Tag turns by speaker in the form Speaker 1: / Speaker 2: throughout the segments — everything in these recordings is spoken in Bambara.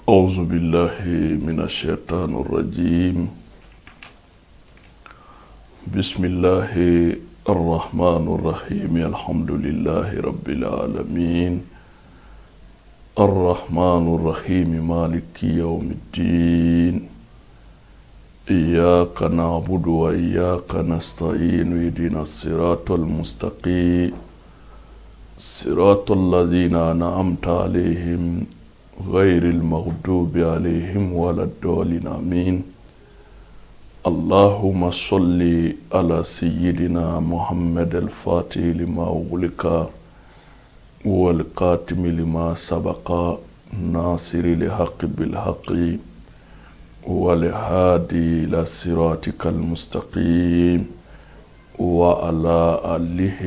Speaker 1: أعوذ بالله من الشيطان الرجيم بسم الله الرحمن الرحيم الحمد لله رب العالمين الرحمن الرحيم مالك يوم الدين إياك نعبد وإياك نستعين اهدنا الصراط المستقيم صراط الذين أنعمت عليهم غير المغضوب عليهم ولا الضالين آمين اللهم صل على سيدنا محمد الفاتح لما أغلق والقاتم لما سبق ناصر الحق بالحق والهادي إلى صراطك المستقيم وعلى آله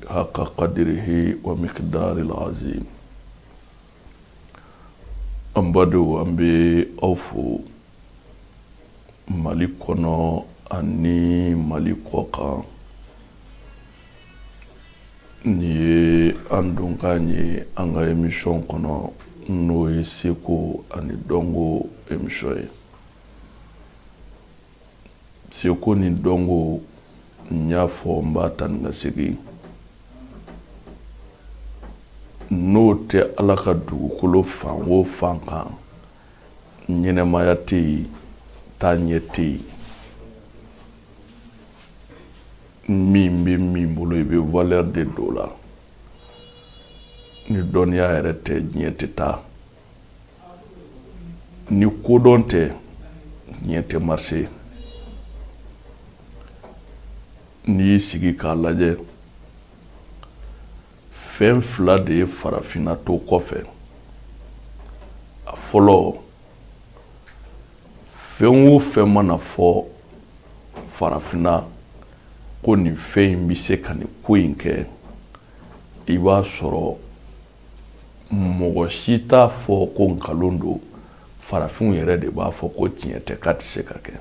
Speaker 1: حق قدره ومقدار العظيم An badenw an bɛ aw fo Mali kɔnɔ ani Mali kɔ kan nin ye an donkan ye an ka émission kɔnɔ n'o ye seko ani dɔnko émission ye seko ni dɔnko n y'a fɔ n b'a ta ni ka segin n'o tɛ ala ka dugukolo fan o fan kan ɲɛnɛmaya tɛ yen taaɲɛ tɛ yen min bɛ min bolo i bɛ valeur de don o la ni dɔnniya yɛrɛ tɛ diɲɛ tɛ taa ni kodɔn tɛ diɲɛ tɛ marcher n'i y'i sigi k'a lajɛ fɛn fila de ye farafinna to kɔfɛ a fɔlɔ fɛn o fɛn mana fɔ farafinna ko nin fɛn in bɛ se ka nin ko in kɛ i b'a sɔrɔ mɔgɔ si t'a fɔ ko nkalon don farafinw yɛrɛ de b'a fɔ ko tiɲɛ tɛ k'a tɛ se ka kɛ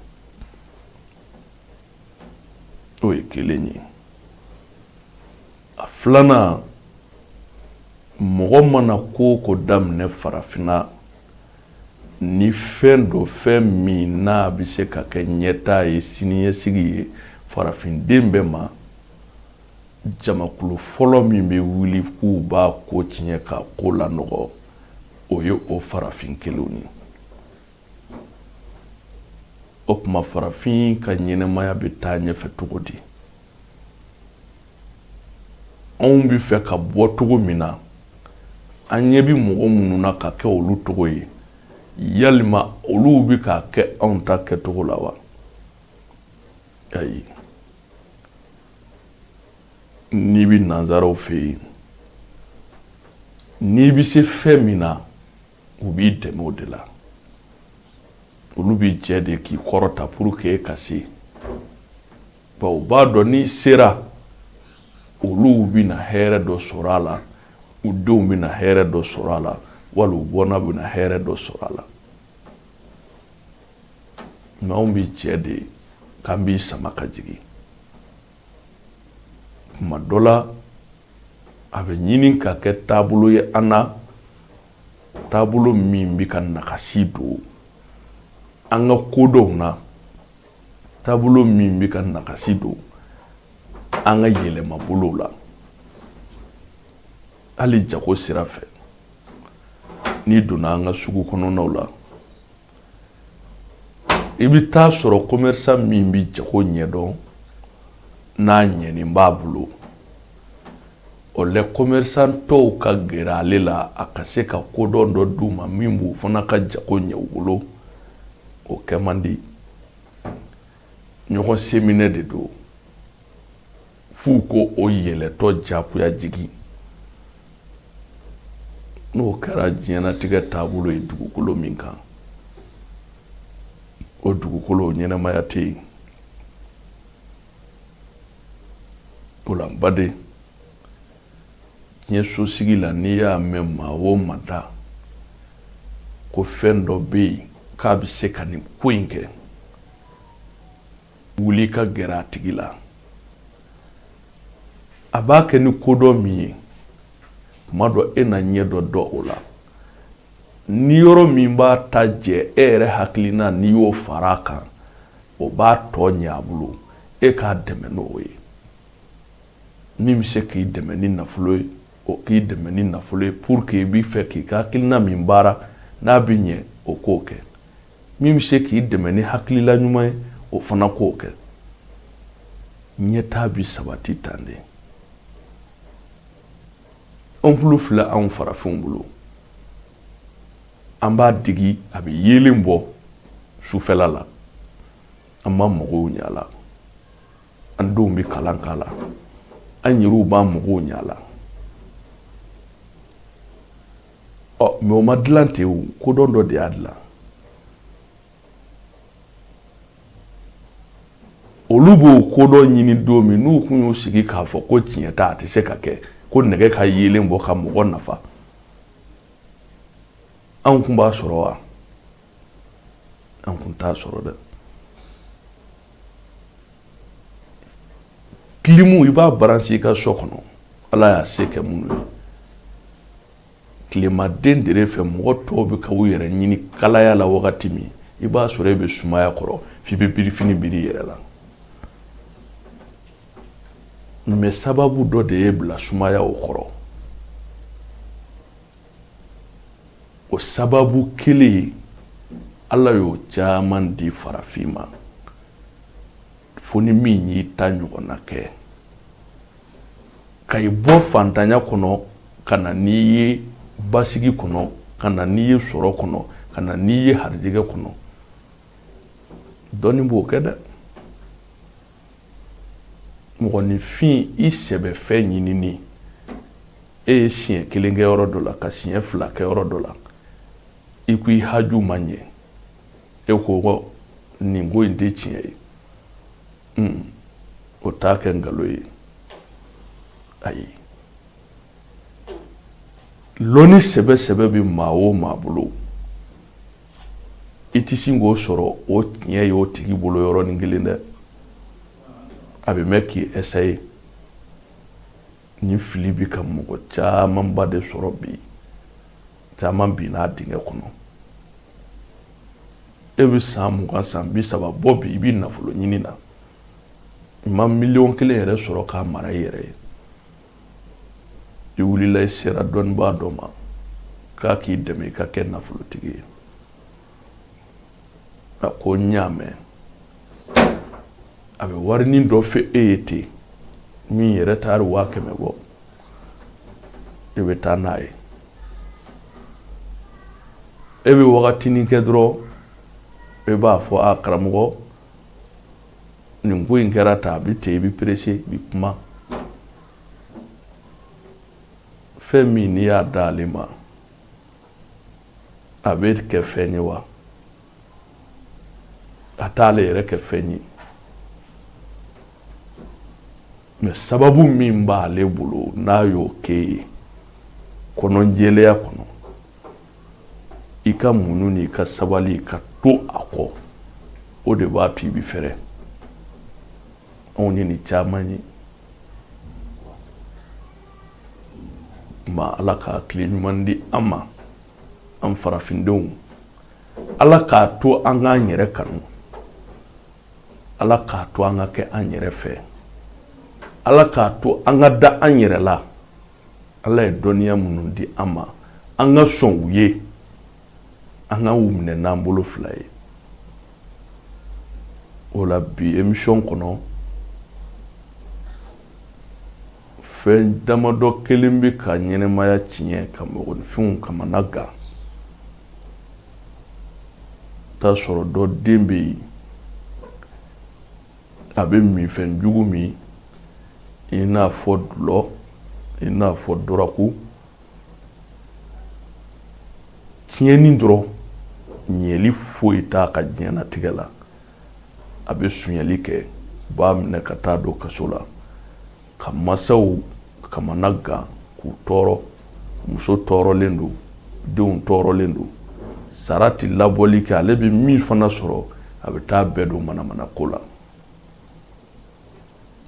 Speaker 1: o ye kelen ye a filanan mɔgɔ mana ko o ko daminɛ farafinna ni fɛn don fɛn min n'a bɛ se ka kɛ ɲɛtaa ye siniɲɛsigi ye farafinden bɛɛ ma jamakulu fɔlɔ min bɛ wuli k'u b'a ko tiɲɛ k'a ko lanɔgɔ o ye o farafin kelenw ye o tuma farafin ka ɲɛnɛmaya bɛ taa ɲɛfɛ cogo di anw bɛ fɛ ka bɔ cogo min na an ɲɛ bɛ mɔgɔ minnu na ka kɛ olu cogo ye yalima olu bɛ k'a kɛ anw ta kɛcogo la wa ayi n'i bɛ nanzaraw fɛ yen n'i bɛ se fɛn min na u b'i dɛmɛ o de la olu b'i jɛ de k'i kɔrɔta pour que e ka se bawo u b'a dɔn n'i sera olu bɛna hɛrɛ dɔ sɔrɔ a la u denw bɛna hɛrɛ dɔ sɔrɔ a la wali u bɔnna bɛna hɛrɛ dɔ sɔrɔ a la mais anw bɛ jɛ de k'an b'i sama ka jigin tuma dɔ la a bɛ ɲini ka kɛ taabolo ye an na taabolo min bɛ ka nagasi don an ka kodɔnw na taabolo min bɛ ka nagasi don an ka yɛlɛmabolow la hali jago sira fɛ n'i donna an ka sugu kɔnɔnaw la i bɛ taa sɔrɔ commerçant min bɛ jago ɲɛdɔn n'a ɲɛni b'a bolo o la commerçant tɔw ka gɛrɛ ale la a ka se ka kodɔn dɔ d'u ma min b'u fana ka jago ɲɛ u bolo o kɛ man di ɲɔgɔn seminɛ de don f'u ko o yɛlɛtɔ jagoya jigin n'o kɛra diɲɛnatigɛ taabolo ye dugukolo min kan o dugukolo ɲɛnamaya tɛ yen o la n baden diɲɛ sosigi la n'i y'a mɛn maa o maa da ko fɛn dɔ bɛ yen k'a bɛ se ka nin ko in kɛ wuli ka gɛrɛ a tigi la a b'a kɛ ni kodɔn min ye tuma dɔ e na ɲɛ dɔ dɔn o la Ni yɔrɔ min b'a ta jɛ, e yɛrɛ hakilina, n'i y'o fara a kan, o b'a tɔ ɲɛ a bolo. E k'a dɛmɛ n'o ye. Min bɛ se k'i dɛmɛ ni nafolo ye, o k'i dɛmɛ ni nafolo ye pour que i b'i fɛ k'i ka hakilina min baara, n'a bɛ ɲɛ, o k'o kɛ. Min bɛ se k'i dɛmɛ ni hakilila ɲuman ye, o fana k'o kɛ. Ɲɛtaa bɛ sabati tan de. Anpulu filɛ anw farafinw bolo, an b'a digi, a bɛ yeelen bɔ sufɛla la. An b'an magow ɲɛ a la, an denw bɛ kalan k'a la, an yɛrɛw b'an magow ɲɛ a la. Ɔ mɛ o ma dilan ten o, kodɔn dɔ de y'a dilan. Olu b'o kodɔn ɲini don min, n'u kun y'u sigi k'a fɔ ko tiɲɛ tɛ, a tɛ se ka kɛ ko nɛgɛ ka yeelen bɔ ka mɔgɔ nafa, anw kun b'a sɔrɔ wa? An kun t'a sɔrɔ dɛ. Kilimu, i b'a baransi i ka so kɔnɔ, Ala y'a se kɛ minnu ye. Tilemaden dere fɛ, mɔgɔ tɔw bɛ ka u yɛrɛ ɲini kalaya la wagati min, i b'a sɔrɔ e bɛ sumaya kɔrɔ f'i bɛ birifini biri i yɛrɛ la. Mɛ sababu dɔ de y'e bila sumaya o kɔrɔ. O sababu kelen, Ala y'o caman di farafin ma, fo ni min y'i ta ɲɔgɔnna kɛ ka i bɔ fantanya kɔnɔ ka na n'i ye basigi kɔnɔ, ka na n'i ye sɔrɔ kɔnɔ, ka na n'i ye harijɛgɛ kɔnɔ. Dɔnni b'o kɛ dɛ. Mɔgɔninfin, i sɛbɛfɛn ɲinini, e ye siɲɛ kelen kɛ yɔrɔ dɔ la, ka siɲɛ fila kɛ yɔrɔ dɔ la, i ko i haju ma ɲɛ, e ko ko nin ko in tɛ tiɲɛ ye, o t'a kɛ nkalon ye. Ayi, lɔnni sɛbɛ sɛbɛ bɛ maa o maa bolo, i tɛ sin k'o sɔrɔ o tiɲɛ ye o tigi bolo yɔrɔnin kelen dɛ. A bɛ mɛn k'i essayer. Nin fili bɛ ka mɔgɔ camanba de sɔrɔ bi, caman binna a dingɛ kɔnɔ. E bɛ san 20, san 30 bɔ bi, i bɛ nafolo ɲini na, i ma miliyɔn 1 yɛrɛ sɔrɔ k'a mara i yɛrɛ ye. I wulila, i sera dɔnnibaa dɔ ma k'a k'i dɛmɛ i ka kɛ nafolotigi ye. A ko n y'a mɛn. A bɛ warinin dɔ fɛ e ye ten, min yɛrɛ t'a 100 000 bɔ, i bɛ taa n'a ye. E bɛ wagatinin kɛ dɔrɔn, e b'a fɔ a karamɔgɔ, nin ko in kɛra tan, a bɛ ten. I bɛ perese, i bɛ kuma fɛn min n'i y'a d'ale ma, a bɛ kɛ fɛn ye wa? A t'ale yɛrɛ kɛ fɛn ye. Mɛ sababu min b'ale bolo, n'a y'o kɛ ye kɔnɔjɛlenya kɔnɔ, i ka muɲu n'i ka sabali ka to a kɔ, o de b'a to i bɛ fɛrɛ. Anw ye nin caman ye. Tuma Ala ka tile ɲuman di an ma, an farafindenw. Ala k'a to an k'an yɛrɛ kanu. Ala k'a to an ka kɛ an yɛrɛ fɛ. Ala k'a to an ka da an yɛrɛ la. Ala ye dɔnniya minnu di an ma, an ka sɔn u ye, an ka u minɛ n'an bolo fila ye. O la bi émission kɔnɔ, fɛn damadɔ kelen bɛ ka ɲɛnɛmaya tiɲɛ, ka mɔgɔninfinw kamana gan. T'a sɔrɔ dɔ den bɛ yen, a bɛ minfɛn jugu min, i n'a fɔ dulɔ, i n'a fɔ dɔrɔgu, tiɲɛni dɔrɔn, ɲɛli foyi t'a ka diɲɛnatigɛ la. A bɛ sonyali kɛ, u b'a minɛ ka taa don kaso la, ka masaw kamana gan, k'u tɔɔrɔ. Muso tɔɔrɔlen don, denw tɔɔrɔlen don, sara tɛ labɔli kɛ. Ale bɛ min fana sɔrɔ, a bɛ taa bɛɛ don manamana ko la.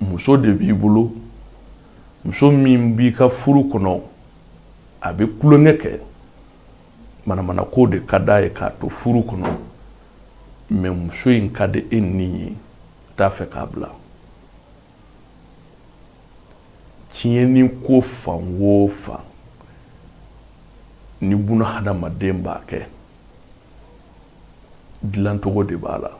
Speaker 1: Muso de b'i bolo, muso min b'i ka furu kɔnɔ, a bɛ tulonkɛ kɛ. Manamana ko de ka d'a ye k'a to furu kɔnɔ, mais muso in ka di e ni ye, t'a fɛ k'a bila. Tiɲɛni ko fan o fan ni buna hadamaden b'a kɛ, dilancogo de b'a la.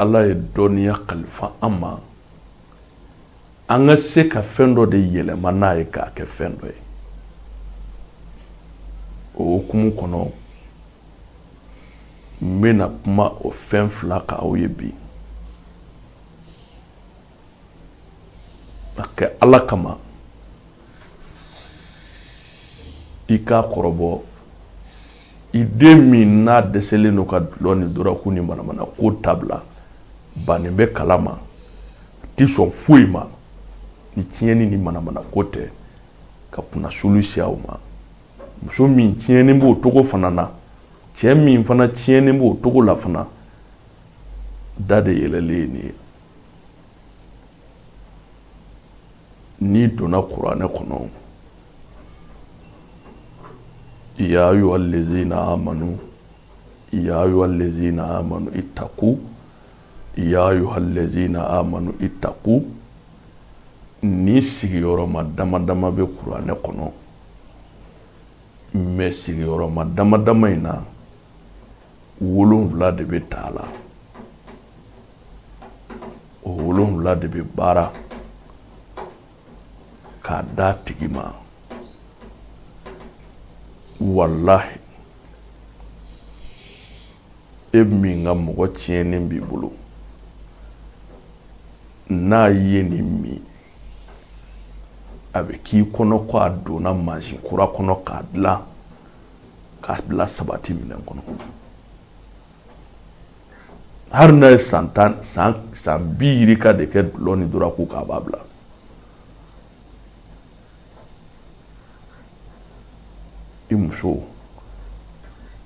Speaker 1: Ala ye dɔnniya kalifa an ma, an ka se ka fɛn dɔ de yɛlɛma n'a ye k'a kɛ fɛn dɔ ye. O hukumu kɔnɔ, n bɛna kuma o fɛn fila kan aw ye bi. A kɛ Ala kama, i k'a kɔrɔbɔ i den min n'a dɛsɛlen don ka dulɔ ni dɔrɔgu ni manamana ko dabila, bannen bɛ kala ma, a tɛ sɔn foyi ma ni tiɲɛni ni manamana ko tɛ, ka kunnasuli se aw ma. Muso min tiɲɛnen b'o cogo fana na, cɛ min fana tiɲɛnen b'o cogo la fana, da de yɛlɛlen ye nin ye. N'i donna kuranɛ kɔnɔ, ya ayuha lezina amanu, ya ayuha lezina amanu itaku, ya ayuha lezina amanu itaku, ni sigiyɔrɔma dama dama bɛ kuranɛ kɔnɔ. Mais sigiyɔrɔma dama dama in na, 7 de bɛ ta la. O 7 de bɛ baara k'a d'a tigi ma. Walahi, e min ka mɔgɔ tiɲɛnen b'i bolo, n'a ye nin min, a bɛ k'i kɔnɔ ko a donna mansin kura kɔnɔ k'a dilan k'a bila sabati minɛn kɔnɔ. Hali n'a ye san 10, san bi yirika de kɛ dulɔ ni dɔrɔgu k'a b'a bila. I muso,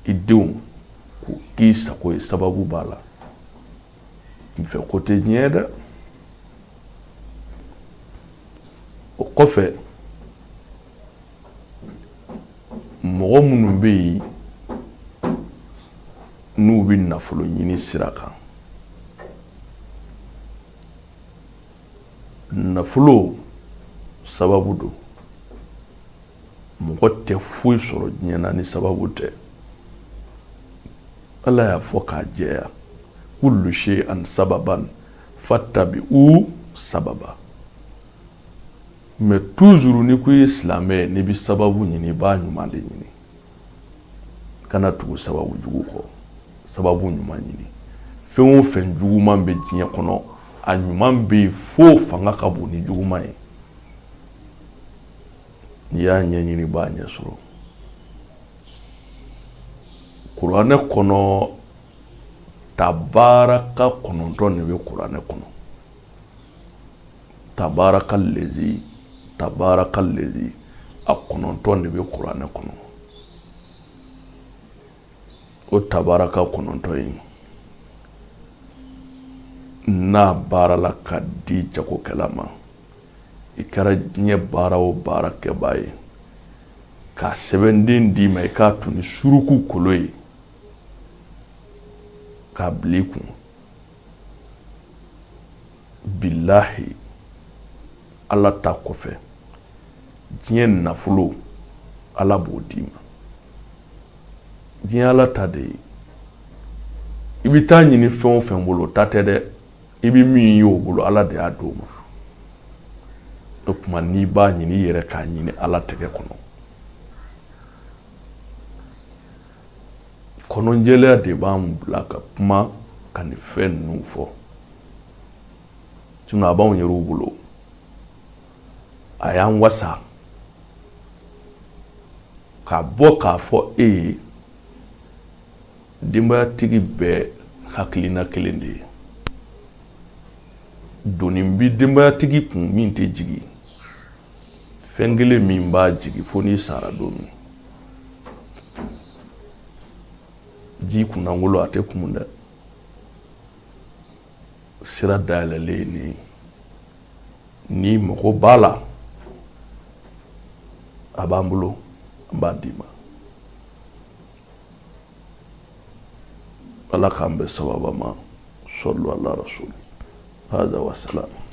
Speaker 1: i denw k'u k'i sago ye, sababu b'a la. Nfɛ ko tɛ diɲɛ dɛ. O kɔfɛ, mɔgɔ minnu bɛ yen n'u bɛ nafolo ɲini sira kan, nafolo sababu don. Mɔgɔ tɛ foyi sɔrɔ diɲɛ na ni sababu tɛ. Ala y'a fɔ k'a jɛya, kullu shay'an sababan fattabi'u sababa. Mais toujours n'i ko i ye silamɛ ye, n'i bɛ sababu ɲini, i b'a ɲuman de ɲini. Kana tugu sababu jugu kɔ, sababu ɲuman ɲini. Fɛn o fɛn juguman bɛ diɲɛ kɔnɔ, a ɲuman bɛ yen fo fanga ka bon ni juguman ye. N'i y'a ɲɛɲini, i b'a ɲɛ sɔrɔ. Kuranɛ kɔnɔ, tabaraka 9 de bɛ kuranɛ kɔnɔ. Tabaraka lezi, tabaraka lezi, a 9 de bɛ kuranɛ kɔnɔ. O tabaraka 9 in, n'a baarala ka di jagokɛla ma, i kɛra diɲɛ baara o baara kɛbaa ye, k'a sɛbɛnden d'i ma, i k'a tu ni suruku kolo ye k'a bila i kun, bilahi, Ala ta kɔfɛ, diɲɛ nafolo, Ala b'o d'i ma. Diɲɛ Ala ta de ye. I bɛ taa ɲini fɛn o fɛn bolo, o ta tɛ dɛ. I bɛ min ye o bolo, Ala de y'a d'o ma. O tuma, n'i b'a ɲini, i yɛrɛ k'a ɲini Ala tɛgɛ kɔnɔ. Kɔnɔjɛlenya de b'an bila ka kuma ka nin fɛn ninnu fɔ. Sinon a b'anw yɛrɛw bolo, a y'an wasa k'a bɔ k'a fɔ e ye. Denbayatigi bɛɛ hakilina kelen de ye. Doni bi denbayatigi kun min tɛ jigin, fɛn kelen min b'a jigin, fo n'i sara don min. Ji kunnangolo, a tɛ kumun dɛ. Sira dayɛlɛlen ye nin ye. Ni mago b'a la, a b'an bolo. an b'a d'i ma. Ala k'an bɛn sababa ma. Sɔlu ala rasul haza wa salam.